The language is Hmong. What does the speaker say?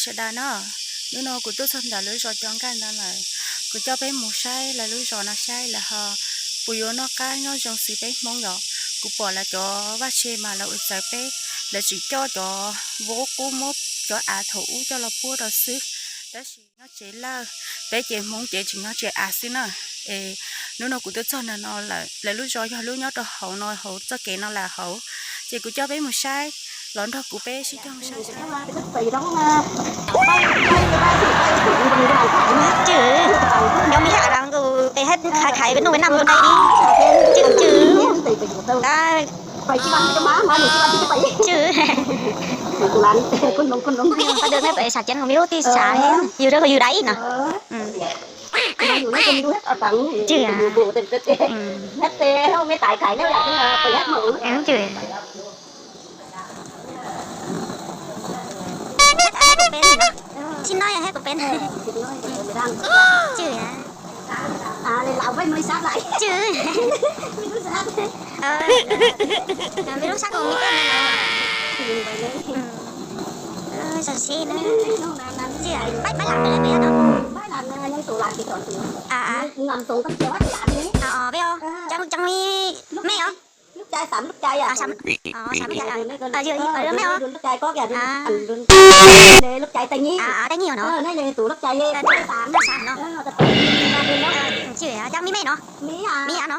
Sawv daws na, hnub no kuv tuaj txog ntawm lub zos Cov Nkaj ntawd lawm. Kuv coj peb mus saib lawv lub zos no saib lawv ho puas yuav noj qab nyob zoo xws peb Hmoob yom. Kuv pom lawv cov vaj tse mas lawv ua txawv peb, lawv tseem coj cov vaub qub muab cov av thaum ub coj los puab rau xwb. Tab sis nyob tsev lawm, peb ces Hmoob ces tseem nyob tsev av xwb na. Es hnub no kuv tuaj txog ntawm no lawm, lawv lub zos yog lub nyob rau hauv no hauv txoj kev no lawm hauv. Ces kuv coj peb mus saib, los nrog kuv peb sib cog mus saib. Cwm, cov me ab las nkaus tes hab khaiv nuj ua nam nqe li. Cwm, cwm. Cwm. Pas dua nej pem sam cev nkaus me lub tij sam, yus rau yus dai no. Cwm. Cwm. Tsis no yog hab kuv peb. Cwm. Cwm. Me lub sab kuv me tej no. Sab sib na. Cwm. Paib, paib lam pem lawm pem no. Peb os, cov me me os. Lub cai, lub cai, lub cai, lub cai, lub cai, lub cai Tây Nguyên no. Cwm, cov me me no. Me no.